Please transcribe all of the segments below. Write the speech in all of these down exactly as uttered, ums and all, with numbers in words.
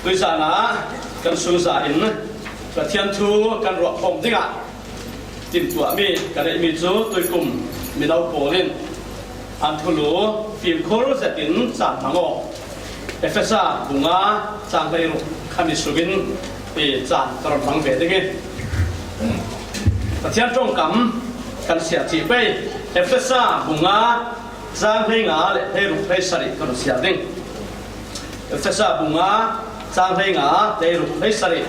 Tuizan ah kan sungza in Pathian thu kan ruah khawm dingah timhtuahmi kan neihmi cu tuikum mino pawl in an thulu fimkhur zetin caan hmang aw. Efesa bunga cang hleiruk khami sungin caan ka run hmang ve ding i Pathian ṭongkam kan siar cih pei. Efesa bunga cang hleinga le hleiruk hleisarih ka run siar ding. Efesa bunga cang hleinga hleiruk hleisarih.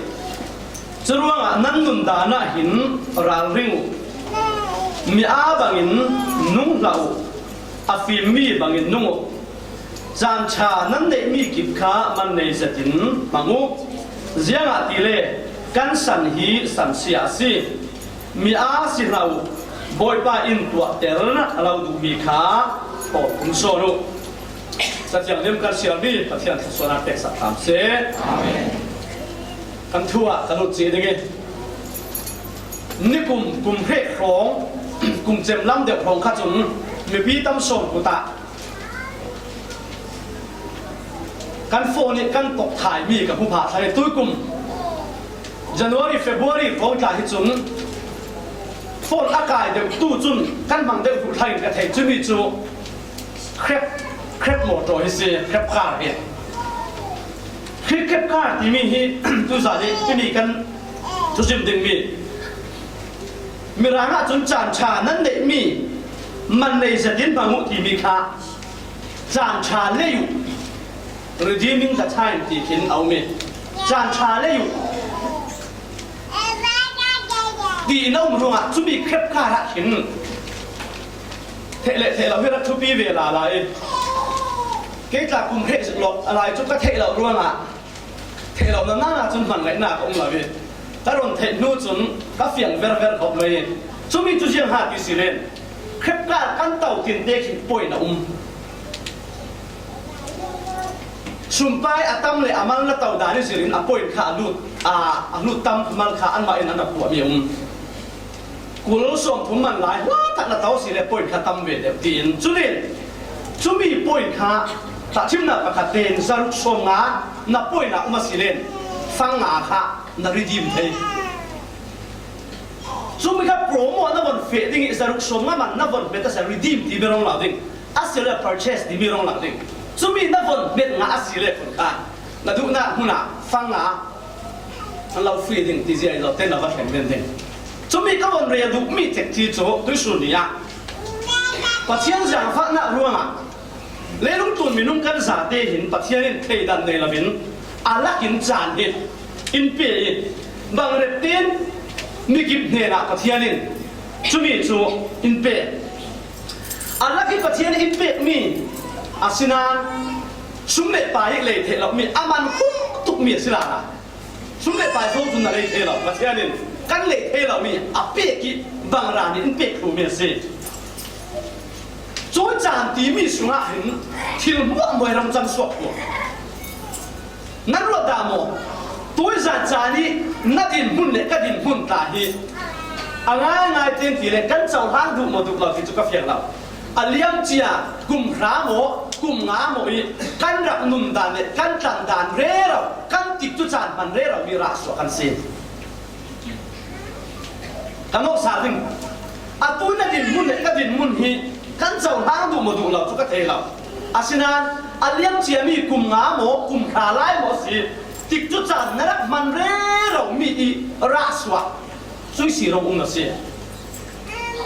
Curuangah nan nundan ah hin ralring uh. Mi aa bangin nung hlah uh. A fimmi bangin nung uh. Caan ṭha nan neihmi kip kha man nei zetin hmang uh. Ziangahtile kan san hi san sia a si. Mi aa si hlah uh. Bawipa in tuahter a lo duhmi kha thawk hung sawn uh. Cathiang lim kan siarmi Pathian thluasuahnak peksak hram seh. Amen. Kan thu ah ka lut cih ding i nikum kum hrek hrawng, kum cem lam deuh hrawng kha cun mipi tam sawm kut ah kan phone i kan tawk thaimi ka hmu phah thlang i tuikum January, February hrawng tla hi cun phone a kai deuh tu cun kan hmang deuh hmuh thlang in ka thei cumi cu Grab, Grab motor hi si, Grab car hi. Hi Grab car timi hi tuzan i timi kan thuzim dingmi Mirang ah cun caan ṭha nan neihmi man nei zetin hmang uh timi kha caan ṭha lei uh, redeeming the time ti khin a um i caan ṭha lei uh ti in a um ruangah cumi Grab car ah khin theih le theih lo hi rak thupi ve lala i kei tla kum hreh zik lo a lai cu ka theih lo ruangah theih lo na nana cun hman ngaihnak a um lo i ka run theih hnu cun ka fiang verver khawh mai i cumi cu ziang ha ti si len Grab car kan to tinte khin point a um. Sumpai a tam le a mal na to dan i zirin a point kha a lut, a, a lut tam mal kha anmah in an rak tuahmi a um. Kul sawmthum man lai hla tak na to si le point kha tam ve deuh tiin. Cun in, cumi point kha tahṭhimnak pakhat tein zaruk sawmnga na point a um a si len fang nga kha na redeem thei. Cumi kha promo na von feh ding i zaruk sawmnga man na von hmet a si redeem ti mi rong lo ding. A si le purchase ti mi rong lo ding. Cumi na von hmet nga a si le kun kha na duhnak hmun ah fang nga an lo free ding ti zia i lo te na va thleng den ding. Cumi ka von rel duhmi cek ti cu tuisun ni ah Pathian zaangfahnak ruangah leilung tlun minung kan zate hin Pathian in thleidan nei loin a lakin caan hi in pe i bangrep tein mikip hnenah Pathian in cumi cu in pe. A lak i Pathian in pekmi a si nain sum le pai i lei theih lomi a man khum tukmi a si lala. Sum le pai so cun na lei thei lo, Pathian in kan lei thei lomi a pek i bangrep in pek hlumi a si. Cun caan timi sungah hin thil hmuahhmuah i rang cang suak khawh. Nan ruat dah maw? Tuizan caan i na dinhmun le ka dinhmun tla hi a ngaingai tein ti le kan cohlang duh maw duh lo ti cu ka fiang lo. A liam cia kum hra maw, kum nga maw i kan rak nundan le kan tlandan rero, kan tikcu caan hman rero mi rah suak kan si. Ka nawhsa ding. Atu na dinhmun le ka dinhmun hi kan cohlang duh maw duh lo cu ka thei lo. Asinain a liam ciami kum nga maw, kum hra lai maw si, tikcu caan na rak hman rero mi i rah suak. Sui si rong um na si.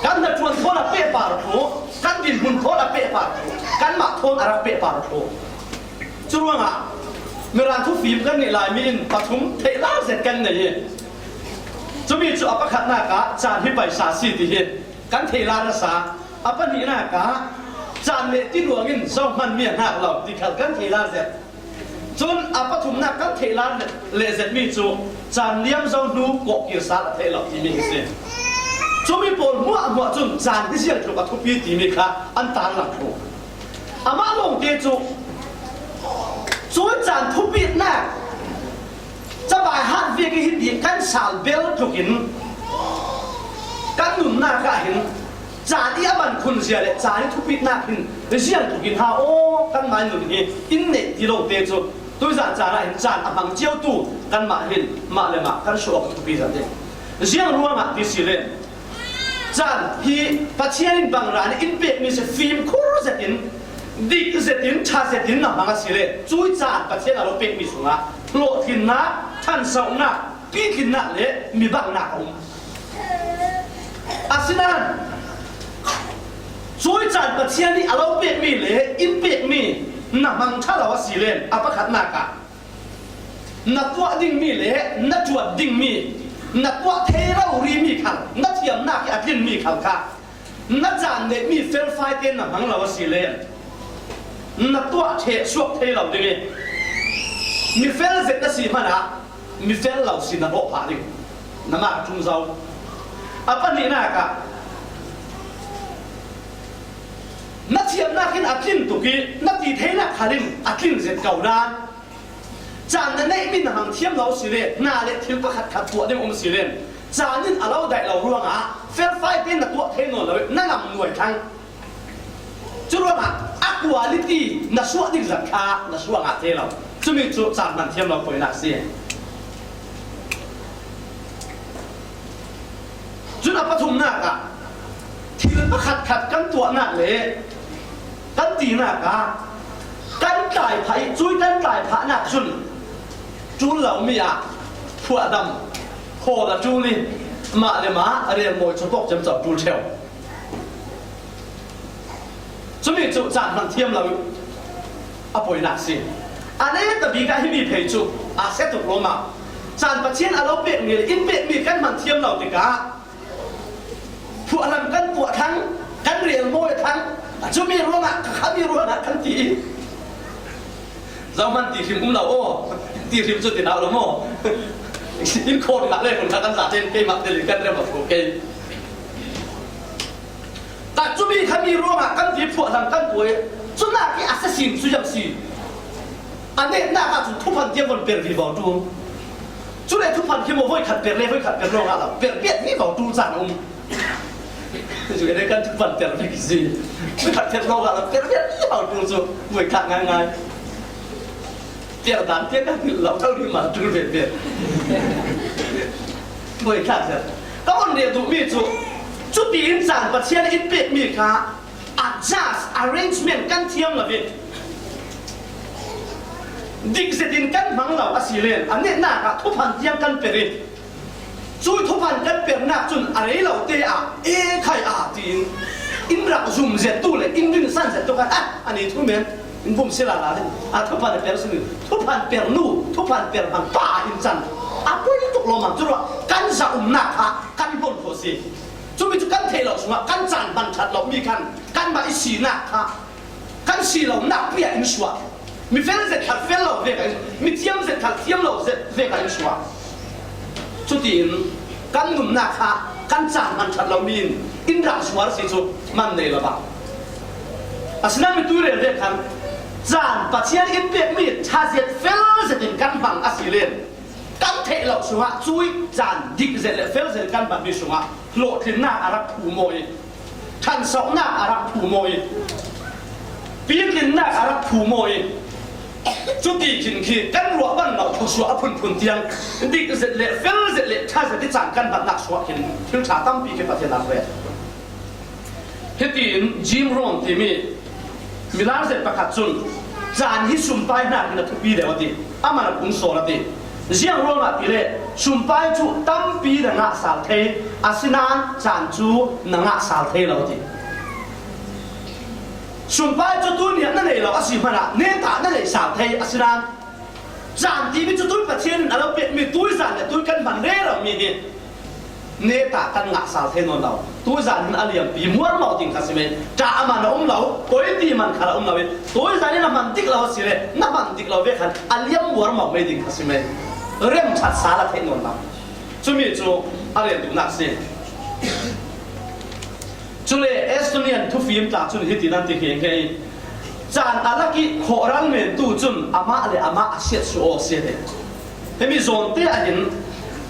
Kan hnaṭuan thawn a pehpar thluh, kan dinhmun thawn a pehpar thluh, kanmah thawn a rak pehpar thluh. Curuangah Mirang thufim kan nih lai mi in pathum theihlar zet kan nei i, cumi cu a pakhatnak ah caan hi paisa si ti hi kan theihlar a sa. A pahnihnak ah caan le tiluang in zohman mi a hngak lo ti khal kan theihlar zet. Cun a pathumnak kan theihlar le, le zetmi cu caan liam zo hnu kawhkir sal a theih lo timi hi si. Cumi pawl hmuahhmuah cun caan hi ziang tluk a thupi timi kha an tarlang thluh. Amah lawngte cu cun caan thupitnak cabai hat vek i hiti kan sal bel tlukin kan nunnak ah hin caan i a man khun zia le caan i thupitnak hin ziang tlukin ha aw kan mai nun hi in neih ti lawngte cu Tuizan caan ah hin caan a hmang ciotu kanmah hin mah le mah kan suak thupi zat ding. Ziang ruangah ti si le, caan hi Pathian in bang ran in pekmi si fimkhur zetin, dik zetin, ṭha zetin na hmang a si le, cui caan Pathian a lo pekmi sungah hlawhtlinnak, ṭhansauhnak, pitlinnak le mi banghnak a um. Asinain cui caan Pathian nih a lo pekmi le in pekmi na hmang ṭha lo a si len, a pakhatnak ah na tuah dingmi le na ṭuat dingmi, na tuah thei lo rihmi khal, na thiamnak hi a tlinmi khal kha na caan neihmi felfai tein na hmang lo a si len, na tuah ṭheh suak thei lo ding i, mi fel zet na si hmanah mi fel lo si na rawh phah ding. Na mak ṭung zo. A pahnihnak ah na thiamnak in a tlin tuk i, na ti theinak khal in a tlin zet ko dan. Caan na neihmi na hmang thiam lo si le, hna le thil pakhat khat tuah ding um si le, caan in a lo daih lo ruangah felfai tein na tuah thei nawn lo i, na ngam nuai thlang. Cu ruangah a quality na suah ding zat kha na suah ngah thei lo. Cumi cu caan hman thiam lo poinak si. Cun a pathumnak ah thil pakhatkhat kan tuahnak le kan tinak ah kan tlai phah i, cui kan tlai phahnak cun ṭul lomi ah phuahdam hawl a ṭul i, mah le mah relmawi cu pawk ciamco ṭul ṭheu. Cumi cu caan hman thiam lo a poinak si. A neta bik ah himi phei cu a sia tuk lawmah. Caan Pathian a lo pekmi le in pekmi kan hman thiam lo tikah phuahlam kan tuah thlang, kan relmawi thlang, a cumi ruangah ka khami ruangah kan ti i, zohman ti hrim um lo aw, ti hrim cu ti hna lo maw? In khaw ringah le hun kha kan zate in keimah tel in kan rem a fu kei. Tah cumi khami ruangah kan ti phuahlam kan tuah i, cunak i a sasin cu ziang si. A netnak ahcun thuphan tiang von per vivo tu. Cule thuphan khi maw voi khat per le voi khat per lawngah lo per piat vivo tu caan a um. Cu le kan thuphan per vek si. Voi khat per lawngah lo per piat vivo tu cu voi khat ngaingai. Piar dan tiang kan hngilh lo, kal dih mal ṭul ve ve. Voi khat zet. Ka von rel duhmi cu cuti in caan Pathian in pekmi kha adjust, arrangement kan thiam lo i, dik zetin kan hmang lo a si len, a netnak ah thuphan tiang kan per i, cui thuphan kan pernak cun a rei lo te ah, e khai a tiin in rak zum zet tu le in rinsan zet tu khan, ah, a ni thu men in bum si lala hin a thuphan a per si, thuphan per nu, thuphan per hmang pa in can a poi tuk lawmang cu ruah kan za umnak kha kan hlonh khawh si. Cumi cu kan theih lo sungah kan caan hman ṭhat lo mi khan kanmah i sinak kha kan si lo nak piah in suah. Mi fel zet khat fel lo vek ah in, mi thiam zet khat thiam lo zet vek ah in suah. Cutiin kan nunnak kha kan caan hman ṭhat lo mi in in rak zuar si cu man nei lo bang. Asinain mi tuirel vek khan caan Pathian in pekmi ṭha zet fel zetin kan hmang a si len, kan theih lo sungah cui caan dik zet le fel zet kan hmanmi sungah hlawhtlinnak a rak phu maw i, ṭhansauhnak a rak phu maw i, pitlinnak a rak phu maw i, cuti khin khi kan ruah ban lo thluasuah a phunphun tiang dik zet le fel zet le ṭha zet i caan kan hmannak sungah khin thil ṭha tampi khi Pathian a ret. Hitiin Jim Rohn timi milar zet pakhat cun caan hi sumpai hnakin a thupi deuh a ti. Amah a kung sawn a ti. Ziang ruangah ti le sumpai cu tampi na ngah sal thei, asinain caan cu na ngah sal thei lo a ti. Sumpai cu tuni ah na nei lo a si hmanah neta na nei sal thei, asinain caan timi cu tui Pathian in a lo pekmi tuizan le tui kan hman rero mi hi neta kan ngah sal thei nawn lo. Tuizan hin a liampi muarmau ding kha si men. Ṭah a man a um lo, koi ti man khal a um lo i, tuizan in a hman dik lo a si le, na hman dik lo ve khan a liam muarmau mai ding kha si men. Remṭhat sal a theih nawn lo. Cumi cu a rel duhnak si. Cule Estonian thufim tla cun hitin an ti hngehnge i, caan a lak i khawhral mentu cun amah le amah a siat suh aw si a ti. Himi zawnte ah hin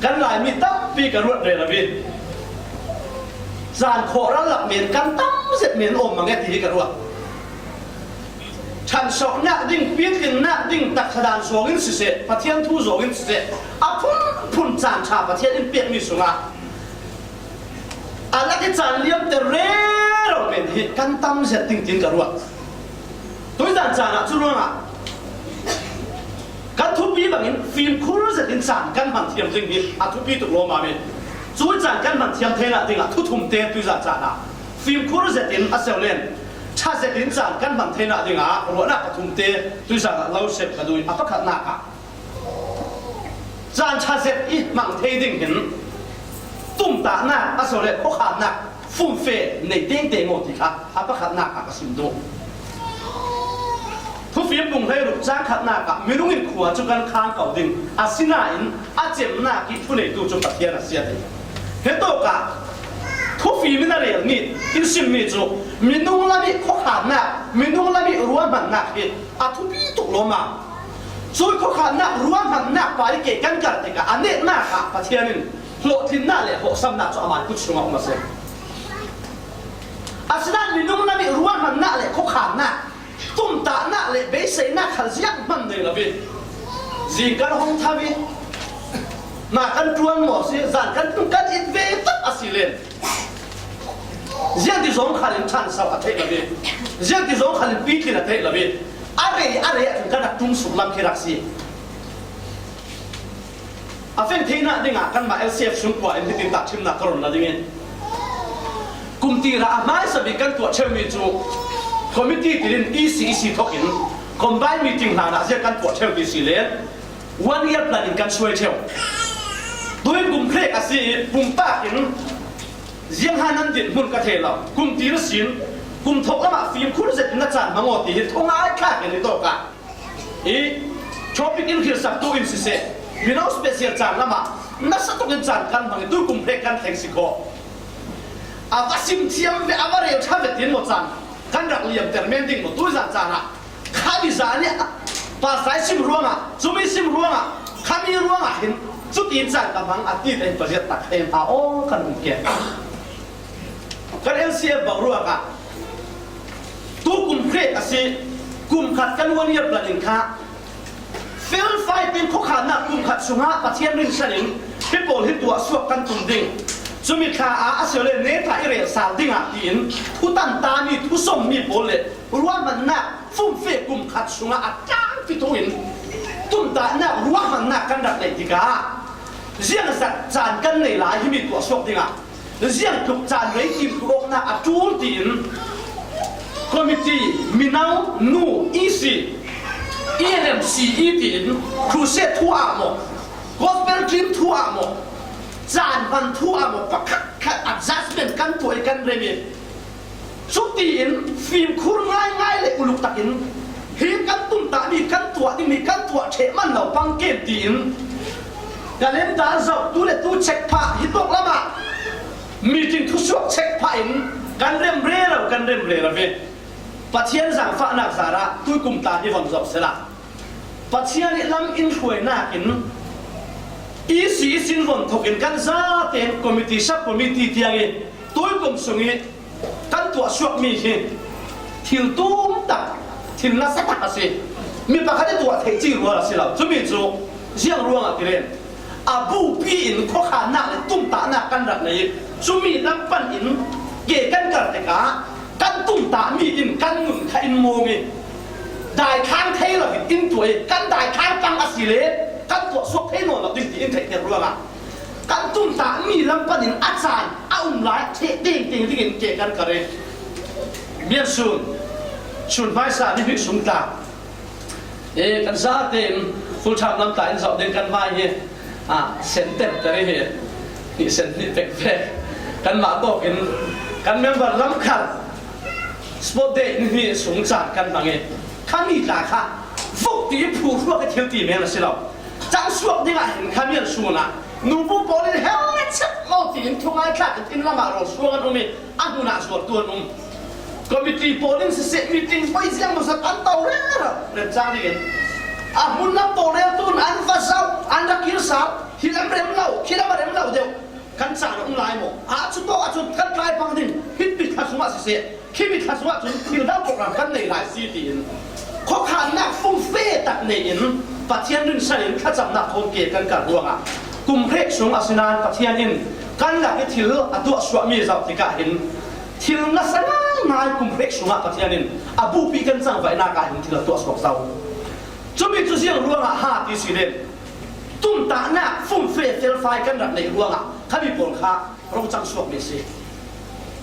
kan Laimi tampi ka ruat rero i, caan khawhral lak men kan tam zet men awm mang e ti hi ka ruat. Ṭhansohnak ding, pitlinnak ding taksa dan zawngin siseh, Pathian thu zawngin siseh, a phunphun caan ṭha Pathian in pekmi sungah a lak i caan liamte rero men hi kan tam zet ding tiin ka ruah. Tuizan caan ah cu ruangah kan thupi bangin fimkhur zetin caan kan hman thiam ding hi a thupi tuk lawmmam i, cui caan kan hman thiam theinak dingah thuthumte tuizan caan ah fimkhur zetin a seulen ṭha zetin caan kan hman theinak dingah ruahnak pathumte tuizan ah lo sep ka duh i, a pakhatnak ah caan ṭha zet i hmang thei ding hin tumtahnak a seulen khuakhannak fumfe nei tengteng aw ti kha a pakhatnak ah ka sim duh. Thufim bung hleiruk cang khatnak ah minung in khua cu kan khang ko ding, asinain a cemnak i thuneitu cu Pathian a si a ti. Hi tawkah thufim in a relmi, in simmi cu minung lam i khuakhannak, minung lam i ruahmannak hi a thupi tuk lawmmam. Cui khuakhannak ruahmannak pa i ke kan karh tikah a nehnak ah Pathian in hlawhtlinnak le hlawhsamnak cu amai kut sungah um a si. Asinain minung lam i ruahmannak le khuakhannak, tumtahnak le beiseinak khal zianghman nei lo i, zing kan hong tho i, hna kan ṭuan maw si, zan kan tlung kan it ve tak a si len, ziangti zong khal in ṭhanso a theih lo i, ziangti zong khal in pitlin a theih lo i, a rei a rei ahcun kan rak ṭum suk lam khi rak si. A feng theinak dingah kanmah L C F sungkua in hitin tahṭhimnak ka run la ding i, kumti rah a hmaisa bik kan tuah ṭheu mi cu committee tirin E C E C thok in combine meeting hlan ah ziah kan tuah ṭheu ti si len one year plan in kan suai ṭheu. Tui kum hrek a si i pumpak in ziang han nan dinhmun ka thei lo. Kumti ra sin kum thawk lamah fimkhur zet in na caan hmang aw ti hi thungai thlak in i tawk ah i topic in hrilsaktu in siseh, mino special caan lamah nasa tukin caan kan hmang i tukum hrek kan thleng si khawh. A va sim thiam ve, a va rel ṭha ve tin maw caan kan rak liamter men ding maw? Tuizan caan ah khami zan i pastor sim ruangah, cumi sim ruangah, khami ruangah hin cutin caan ka hmang a ti tein paziat tak thei hna aw kan um ke. Kan L C F bang ruangah tu kum hrek a si, kum khat kan one year plan in kha fel fai tein khuakhannak kum khat sungah Pathian rinsan in hi pawl hi tuah suak kan tum ding. Cumi thla ah a si le neta i rel sal dingah tiin thutan tami, thusommi pawl le ruahmannak fumfe kum khat sungah a tlangpi tu in tumtahnak ruahmannak kan rak neih tikah ziangzat caan kan nei lai himi tuah suak dingah ziang tluk caan rei timhtuah awknak a ṭul tiin committee, mino, nu, E C, E N M C E tiin crusade thu ah maw, gospel team thu ah maw, caan hman thu ah maw, pakhat khat adjustment kan tuah i kan rem i, cutiin fimkhur ngaingai le uluk takin hi kan tumtahmi kan tuah dingmi kan tuah ṭheh man lo pang kem tiin calendar zoh tu le tu check phah hi tawk lamah meeting thusuak check phah in kan rem rero, kan rem rero ve. Pathian zaangfahnak zarah tuikum tla hi von zoh sehla Pathian i lam in hruainak in E C E C in von thok in kan zaten committee, sub committee tiang i tuikum sung i kan tuah suakmi hi thil tum tak, thil nasa tak a si. Mi pakhat i tuah theih ci rual a si lo. Cumi cu ziang ruangah ti len a bupi in khuakhannak le tumtahnak kan rak nei i cumi lam pan in ke kan kar tikah kan tumtahmi in kan nun kha in mawng i daithlang thei lo in in tuah i kan daithlang pang a si le kan tuah suak thei nawn lo ding ti in theihter ruangah kan tumtahmi lam panin a caan a um lai ṭheh tengteng dingin ke kan kar i mian sun, sun hmaisa ni hnih sung tla e kan zaten full time lam tla in zoh ding kan hmai hi a sen ter ter i hi hnih sen hnih pek pek kanmah tawk in kan member lam khal sport day ni hnih sung caan kan hmang i khami tla kha vok ti i phu hruak i thil ti men a si lo. Cang suak dingah hin khamian sun ah nubu pawl in hel le chet lo tiin thungai thlak in inn lamah rawl suang an um i a hmun ah zuartu an um. Committee pawl in siseh, meeting poi ziang hmasa an to rero remcang dingin a hmun lam pawl reltu in an va zoh, an rak kir sal, hi lam rem lo, khi lam a rem lo deuh. Kan caan a um lai maw? Ahcun tawk ahcun kan tlai pang ding, himi thla sungah siseh, khimi thla sungah cun thil dang program kan nei lai si tiin Khuakhannak fumfe tak nei-in Pathian rinsan in thlacamnak thawn ke kan kal ruangah kum hrek sung a si nain Pathian in kan lak i thil a tuahsuahmi zoh tikah hin thil nasa ngaingai kum hrek sungah Pathian in a bupi kan cangvaihnak ah hin thil a tuahsuak zo. Cumi cu ziang ruangah ha ti si le tumtahnak fumfe felfai kan rak neih ruangah khami pawl kha rocang suakmi a si.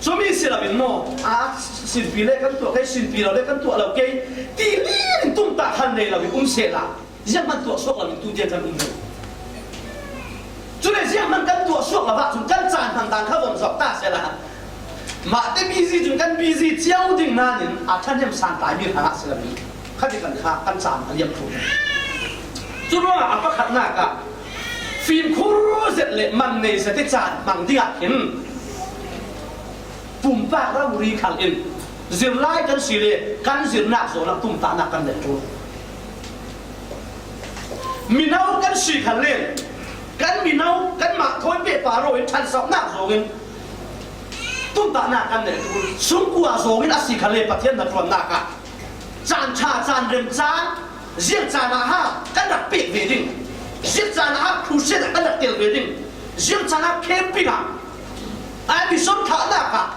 Cumi si loin maw, a sinpi le kan tuah kei, sinpi lo le kan tuah lo kei ti lin in tumtah khan nei loin um sehla, zianghman tuah suak loin tu tiang kan um lo. Cule zianghman kan tuah suak lo ahcun kan caan hmang dan kha von zok ta sehla, mahte busy cun kan busy cio ding nain a ṭhahnem san taimi hrangah si loin khati kan kha kan caan a liam thlu. Cu ruangah a pakhatnak ah fimkhur zet le man nei zet i caan hmang dingah khin pumpak rori khal in zir lai kan si le kan zirnak zawn ah tumtahnak kan neih ṭul. Mino kan si khal le kan mino kanmah thawi pehpar in ṭhansohnak zongin tumtahnak kan neih ṭul. Sungkua zongin a si khal le Pathian hnaṭuannak ah caan ṭha, caan remcang, ziang caan ah ha kan rak pek ve ding, ziang caan ah ha crusade ah kan rak tel ve ding, ziang caan ah camping ah, a mission thlahnak ah,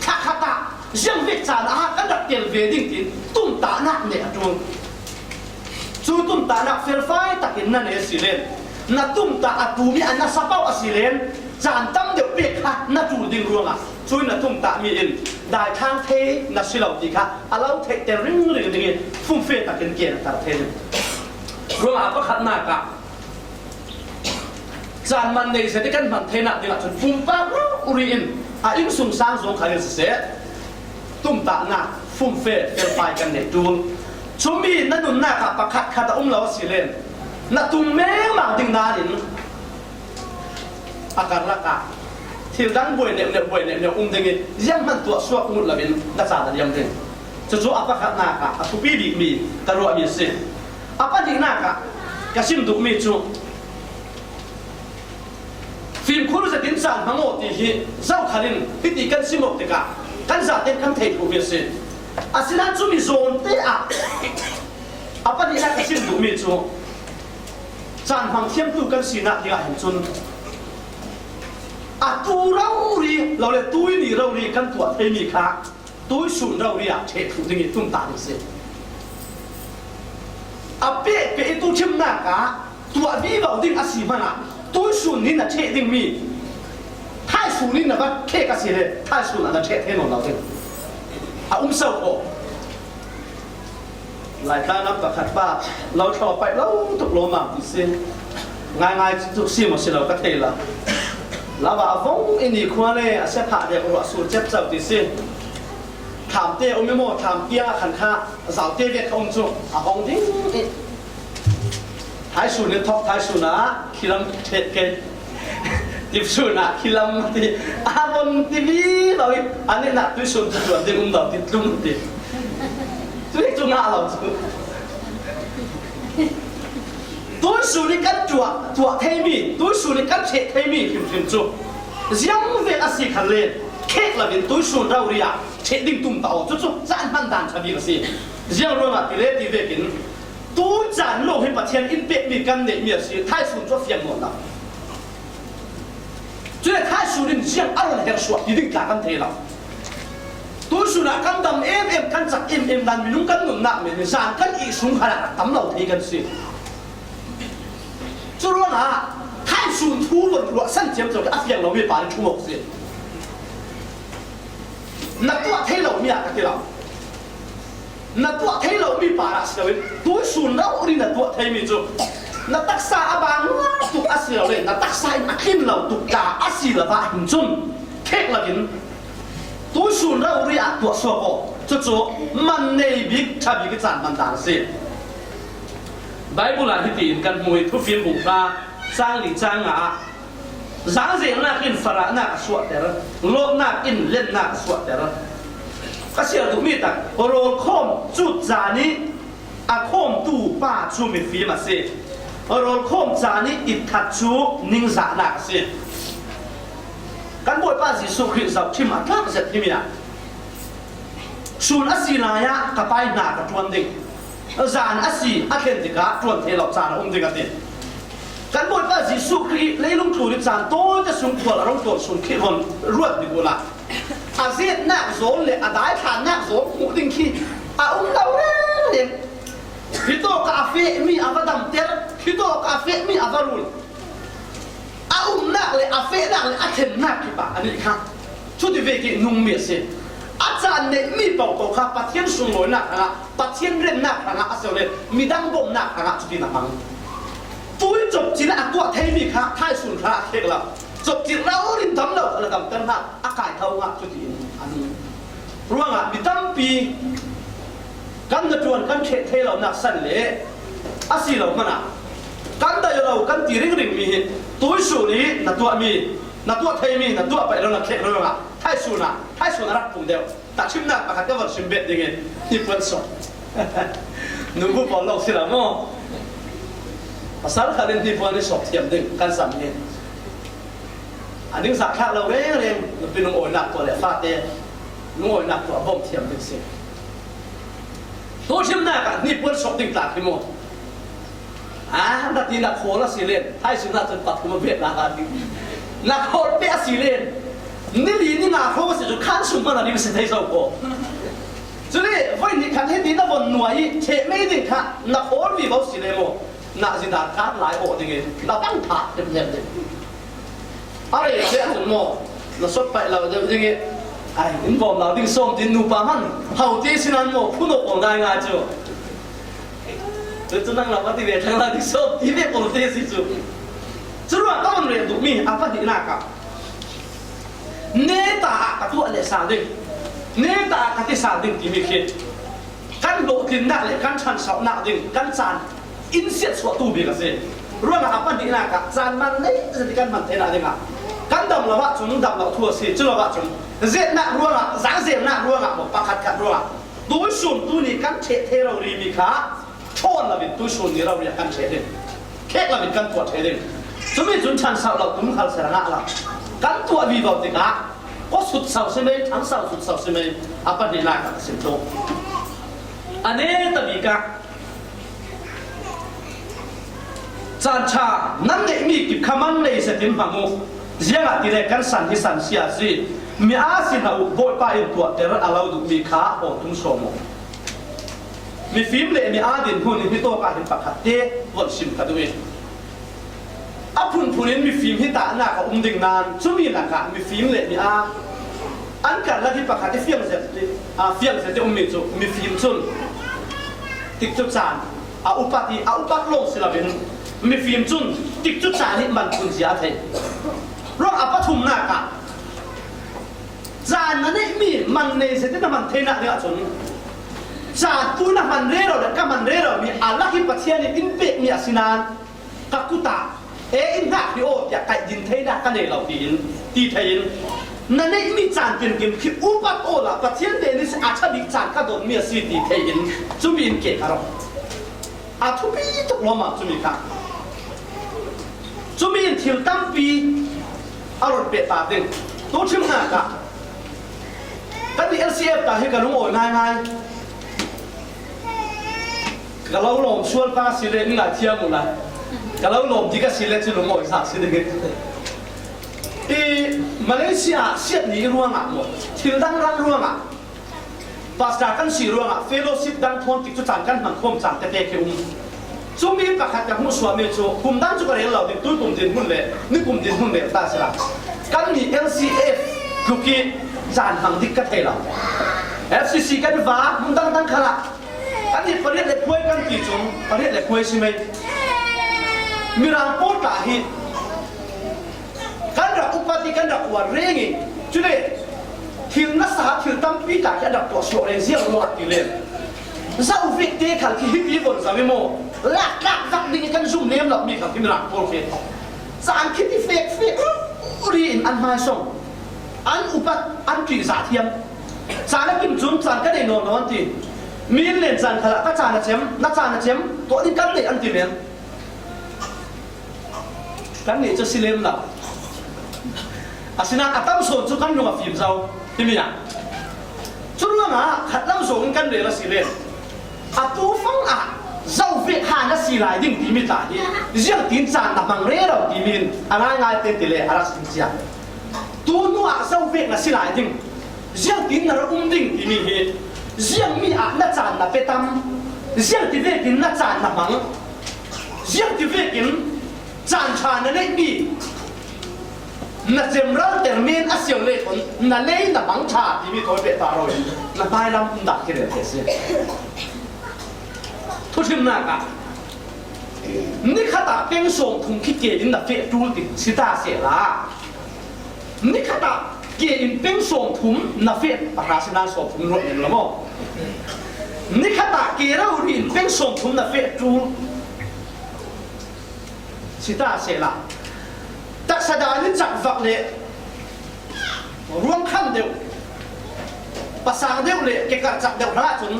thlakhat ah, ziang vek caan ah ha kan rak tel ve ding tiin tumtahnak neih a ṭul. Cu tumtahnak felfai takin na nei a si len, na tumtah a tumi a nasa paoh a si len, caan tam deuh pek kha na ṭul ding ruangah cui na tumtahmi in daithlang thei na si lo ti kha a lo theihter ringring ding i fumfe takin ke na tar thei ding. Ruangah a pakhatnak ah caan man nei zet i kan hman theinak dingah cun pumpak rori in a innsungsang zong khal in siseh, tumtahnak fumfe felfai kan neih ṭul. Cumi na nunnak ah pakhat khat a um lo a si len, na tum mengmang ding nain a karlak ah thil dang buai neuhneuh, buai neuhneuh um ding i zianghman tuah suak ngut loin na caan a liam ding. Cucu a pakhatnak ah a thupi bikmi ka ruahmi a si. A pahnihnak ah ka sim duhmi cu fimkhur zetin caan hmang aw ti hi zokhal in hiti kan sim awk tikah kan zate kan theih ṭhumi a si. Asinain cumi zawnte ah a pahnihnak ka sim duhmi cu caan hmang thiamtu kan sinak dingah hin cun a tu rori lo le tuini rori kan tuah theimi kha tuisun rori ah ṭheh thluh ding i tumtah ding si. A pehpeh i tuuthimnak ah tuah vivo ding a si hmanah tuisun nih na ṭheh dingmi thaisun nih na va ṭheh ka si le thaisun ah na ṭheh thei nawn lo ding a um so ko. Laitlang lam pakhat pa lo thlawpaih lo tuk lawmmam ti si. Ngaingai tuk si maw si lo ka thei lo. Lava a vong i nikhua le a sia phah dek ruah sur cep co ti si. Thlamte a um i maw, thlam tiang a khan kha zaute vek kha um cu a hong ding i. Thaisun in thawk thaisun ah khilam ṭhet ke. Tipsun ah khilam ti a von ti vivo i a nihnak tuisun cu tuan ding um lo ti tlung ti. Tui cu ngah lo cu. Tuisun i kan tuah, tuah theimi, tuisun i kan ṭheh theimi hrimhrim cu ziang vek a si khan le khek lo in tuisun rori ah ṭheh ding tum ta aw. Cucu caan hman dan ṭha bik a si. Ziang ruangah ti le ti vekin tui caan lawng hi Pathian in pekmi kan neihmi a si. Thaisun cu a fiang nawn lo. Cule thaisun in ziang a run herh suak ti ding tla kan thei lo. Tuisun ah kan dam em em, kan cak em em dan minung kan nunnak men hi zan kan ih sung khan a rak tam lo thei kan si. Cu ruangah thaisun thu von ruahsan thiam co a fiang lomi pa nih ṭhum awk si. Na tuah thei lomi ah ka ti lo. Na tuah thei lomi parah si loin tuisun rori na tuah theimi cu na taksa a bang tuk a si lo le na taksa in a tlin lo tuk ta a si lo ah hin cun khek loin tuisun rori ah tuah suak aw. Cucu man nei bik ṭha bik i caan man dan a si. Baibal ah hitiin kan hmu i Thufim bung hra cang li cang nga ah Zangzelnak in farahnak a suahter, lawhnak in lennak a suahter. Ka siar duhmi tak, rawlkhawm cut caan i a khawmtu pa cu mifim a si. Rawlkhawm caan i itthat cu ningzahnak a si. Kan Bawipa Jesuh Khrih zohṭhim a tlak zet himi ah sun a si lai ah ka Pa i hna ka ṭuan ding. Zan a si a thlen tikah ṭuan thei lo caan a um ding a ti. Kan Bawipa Jesuh Khrih leilung tlun ih caan tawite sung khual a rung ṭuan sun khih hon ruat ding uhla a zetnak zawn le a daithlannak zawn hmuh ding khi a um lo reng reng. Hitawk ah a fehmi a va damter, hitawk ah a fehmi a va rul. A umnak le a fehnak le a thlennak kipah a nih kha. Cuti vek ih nungmi a si. A caan neihmi pohpoh kha Pathian sunglawinak hrangah, Pathian remnak hrangah a si le midang bomnak hrangah cutin a hmang. Tui copcil a tuah theimi kha thaisun hrangah khek lo. Copcil lo rin dam lo kha la damter hna, a kai tho hna cutin a nung. Ruangah mi tampi kan hnaṭuan kan ṭheh thei lonak san le a si lo hmanah kan daih lo kan ti ringring mi hi tuisun ih na tuahmi, na tuah theimi, na tuah paih lo na khelh ruangah thaisun ah, thaisun a rak pung deuh. Tahṭhimnak pakhat ka von sim bet ding ih hnipuan sawh. Nubu pawl lo si lo maw? Pasal khat in hnipuan ih sawh thiam ding kan sam hi. A ningzak thlak lo rengreng, nupi lungawinak tuah le fate lungawinak tuah bawm thiam ding si. Tuahṭhimnak ah hnipuan sawh ding tla khi maw? A, na ti na khawl a si len, thaisun ahcun pathum a bet na ding. Na khawl peh a si len, ni li ni nga khawl a si cu khan sung hman a ding si thei zo ko. Cule voi nih khan hiti na von nuai ih ṭheh mei ding kha na khawl vivo si le maw? Na zidar kar lai awh ding ih na bang phah hnemhnem ding. A rei cia cun maw, na sot paih lo deuh ding ih, ai, in bawm lo ding sawm tin nupa hman ho ti si nan maw, phun awk aw ngai ngai cu. Cucu nang lam a ti ve thlang lo ding sawm ti ve pawl te si cu. Curuangah ka von rel duhmi a pahnihnak ah neta ah ka tuah leh sal ding, neta ah ka ti sal ding timi khi kan hlawhtlinnak le kan ṭhansohnak ding kan caan in siatsuahtu bik a si. Ruangah a pahnihnak ah caan man nei zet ih kan hman theinak dingah kan dam lo ahcun dam lo thu a si, cu lo ahcun zetnak ruangah, zangzelnak ruangah maw, pakhatkhat ruangah tuisun tuni kan ṭheh thei rorimi kha ṭhawn loin tuisun ni rori ah kan ṭheh ding, khek loin kan tuah ṭheh ding. Cumi cun ṭhansoh lo tum khal ser a ngah lo. Kan tuah vivo tikah kua sutso si mei, ṭhanso sutso si mei, a pahnihnak ah ka sim tuk. A neta bik ah caan ṭha nan neihmi kip kha man nei zetin hmang uh. Ziangahtile kan san hi san sia si. Mi aa si hna uh, Bawipa in tuahter a lo duhmi kha aw tum sawm uh. Mifim le mi aa dinhmun hi tawk ah hin pakhat te von sim ka duh i, a phunphun in mifim hi tahnak a um ding nain cumi lakah mifim le mi aa an karlak hi pakhat i fiang zet, aa, fiang zet i ummi cu mifim cun tikcu caan a upat i a upat lawng si loin mifim cun tikcu caan hi man phun zia a thei. Ruang a pathumnak ah caan na neihmi man nei zetin na man theinak dingah cun caan tu na man rero le ka man rero mi a lak hi Pathian in in pekmi a si nain ka kut ah e in hngak hi aw tiah kaih din theinak ka nei lo tiin ti thei in na neihmi caan tinkim khi upat awla Pathian te nih a ṭha bik caan ka donmi a si ti thei in cumi in ke ka rawh. A thupi tuk lawmam cumi kha. Cumi in thil tampi a run pehpar ding. Tuahṭhimnak ah kan i L C F ta hi ka lungawi ngaingai. Ka lo lawm sual pah a si le, in ngaithiam uhla. Ka lo lawm dik a si le cu lungawi zak si ding. I Malaysia siat ni ruangah maw, thil dang ram ruangah, pastor kan si ruangah fellowship dang thawn tikcu caan kan hmang khawm caan tete khi um. Cumi pakhat ka hmuhsuahmi cu kum dang cu ka rel lo ding, tuikum dinhmun le nikum dinhmun rel ta si la. Kan ni L C F tluk i caan hmang dik ka thei lo. F C C kan va hmun dangdang khalah kan ni pariat le khuai kan ti cun pariat le khuai si mei. Mirang pawl tla hi kan rak upat i kan rak uar reng i, cule thil nasa, thil tampi tla khi an rak tuah suak reng ziang ruangah ti len. Zoh vek te khal khi hiti von zoh i maw, lak tlak vak ding i kan zum lem lomi khal khi Mirang pawl khi caan khi ti fek fek ri in an hmaisawng, an upat, an ṭih zah thiam. Caan a kim cun caan ka nei nawn lo an ti. Mi in len caan khalah ka caan a cem, na caan a cem, tuah ding kan nei an ti men. Kan nih cu si lem lo. Asinain a tam sawn cu kan lung a fim zo. Himi ah cu ruangah khatlam zawng in kan rel a si len. A tu fang ah zo vek ha na si lai ding timi ta hi. Ziangtin caan na hmang rero timi in a ngaingai te ti le a rak sim cia. Tu nu ah zo vek na si lai ding. Ziangtin na rak um ding timi hi. Ziangmi ah na caan na pe tam. Ziangti vekin na caan na hmang. Ziangti vekin caan ṭha na neihmi. Na cemral ter men a siau le khun na lei na hmang ṭha timi thawi peh ta rawh in na hmailam um dah khi rel te si. Thuhlimnak ah ni khat ah peng sawm thum khi ke in na feh ṭul ti si ta sehla, ni khat ah ke in peng sawm thum na feh pahra si nan sawm thum ruat ning la maw? Ni khat ah ke rori in peng sawm thum na feh ṭul si ta sehla, taksa dan in cak vak le ruang kham deuh, pasang deuh le kekarh cak deuh hrangah cun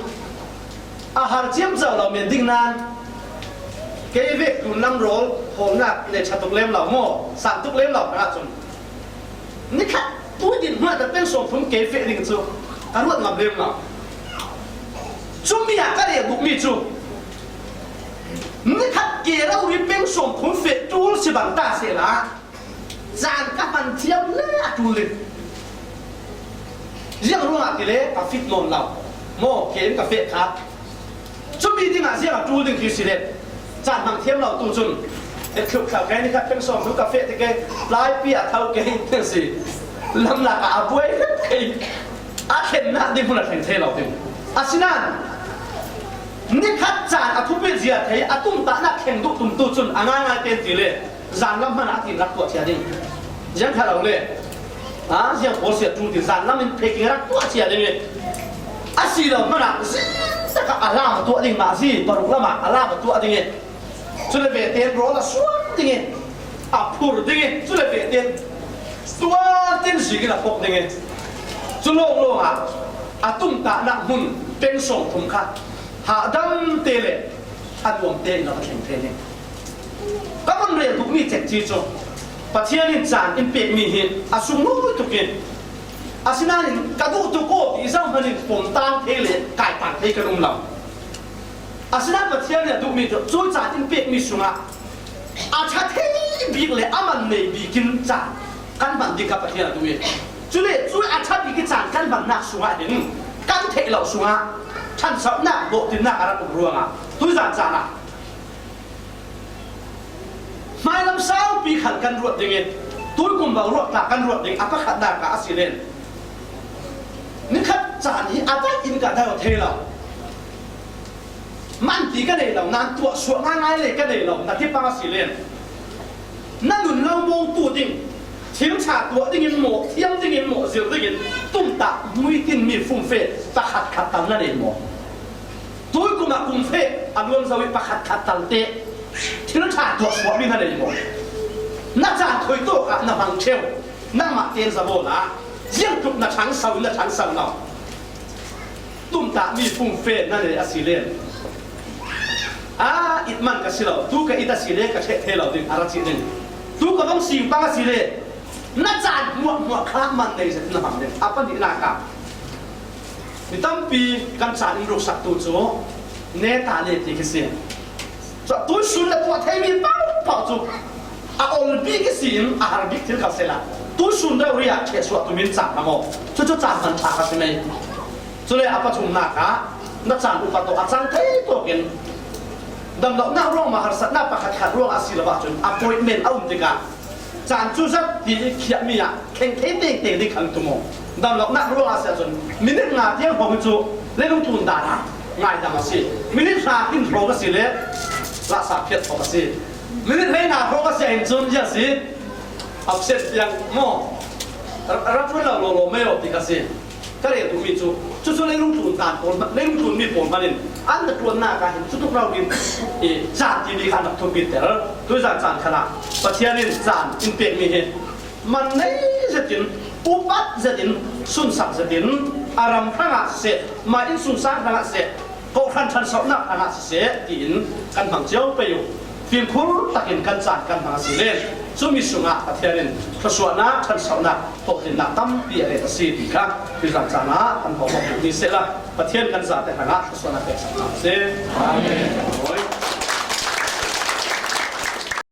a har ciamco lo men ding nan, kei vek tlunlam rawl hawlnak le ṭha tuk lem lo maw, sang tuk lem lo hrangah cun ni khat tui din hnuah ta peng sawm thum kei feh ding cu ka ruat ngam lem lo. Cumi ah ka rel duhmi cu ni khat ke rori peng sawm thum feh ṭul si bang ta sehla, caan ka hman thiam le a ṭul ding. Ziang ruangah ti le ka fit nawn lo. Maw, ke in ka feh kha. Cumi dingah ziang a ṭul ding khi si le caan hmang thiam lo tu cun, e, thluk thlau kei ni khat peng sawm tu ka feh ti kei, tlaipi a tho kei ti si. Lamnak ah a buai hlep kei. A thlennak ding hmun a thleng thei lo ding. Asinain ni khat caan a thupit zia thei a tumtahnak thleng duh tum tu cun a ngaingai ten ti le zanlam hmanah a tin rak tuah cia ding. Ziang kha lo le, a, ziang pawl si a ṭul ti zanlam in phekin rak tuah cia ding i a si lo hmanah zing takah a lam a tuah ding, mah zi paruk lamah a lam a tuah ding i, cule vete in rawl a suak ding i, a phur ding i, cule vete in tuan tin zik in a pok ding i, cu lawnglawng ah a tumtahnak hmun peng sawm thum kha hahdam te le a nuam te in a va thleng thei ding. Ka vun rel duhmi cekci cu Pathian in caan in pekmi hi a sung nawi tuk i, asinain ka duh tuk aw ti zohman in pom tang thei le kai tang thei kan um lo. Asinain Pathian in a duhmi cu cu caan in pekmi sungah a ṭha thei bik le a man nei bik in caan kan hman ding kha Pathian a duh i, cule cu a ṭha bik i caan kan hmannak sungah hin kan theih loh sungah ṭhansohnak, dawhtinnak a rak um ruangah tuizan caan ah hmailam saupi khal kan ruat ding i, tuikum bang ruat tla kan ruat ding a pakhatnak ah a si len, nikhat caan hi a daih in ka dai thei lo. Manti ka nei lo, nan tuah suah ngaingai le ka nei lo, na ti pang a si len, na nun lo mawngtu ding, thil ṭha tuah dingin maw, thiam dingin maw, zir dingin tumtah muitin mi fumfe pakhat khat tal na nei maw? Tuikum ah kum fe a luan zo i pakhat khat tal te thil ṭha tuah suahmi na nei maw? Na caan khoi tawk ah na hmang ṭheu, nangmah tein za bawl ah ziangtluk na ṭhangso in na ṭhangso lo. Tumtah mi fumfe na nei a si len, a it man ka si lo, tu ka it a si le ka ṭheh thei lo ding a ra cih ding. Tu ka bang sing pang a si le na caan hmuahhmuah kha man nei zet na hmang ding. A pahnihnak ah mi tampi kan caan in ruksaktu cu neta le ti khi si. Cu tuisun le tuah theimi paohpaoh cu a ol bik i si in a har bik thil kha sehla, tuisun rori ah ṭheh suah tum in caan hmang aw. Cucu caan hman ṭha kha si mei. Cule a pathumnak ah na caan upat tawh a cang thei tawkin damlohnak ruang maw, harsatnak pakhat khat ruang a si lo ahcun appointment a um tikah caan cu zat ti i khiahmi ah thleng thei tengteng ding khan tum aw. Damlohnak ruang a si ahcun minit nga tiang hrawng hi cu leilung tlun dan ah ngaidam a si. Minit hra hin hrawng a si le lahsa phiat thawk a si. Minit hleihna hrawng a si ahhin cun ziah si, absent tiang maw, ra, ra ṭuan lo lawlaw mei aw ti kha si. Ka rel duhmi cu cucu leilung tlun dan pawl hmanh, leilung tlunmi pawl hmanh in an na ṭuannak ah hin cutuk rori in i caan timi kha an rak thupiter. Tuizan caan khan ah Pathian in caan in pekmi hi man nei zetin, upat zetin, sunsak zetin, a ram hrangah siseh, mah innsungsang hrangah siseh, kawhhran ṭhansohnak hrangah siseh tiin kan hmang cio pei uh. Fimkhur takin kan caan kan hmang a si len, cumi sungah Pathian in thluasuahnak, ṭhansohnak, tawhtinnak tampi a let a si ti kha tuizan caan ah kan hawhhawh duhmi sehla, Pathian kan zate hrangah thason a pek sak ta sih. Amen.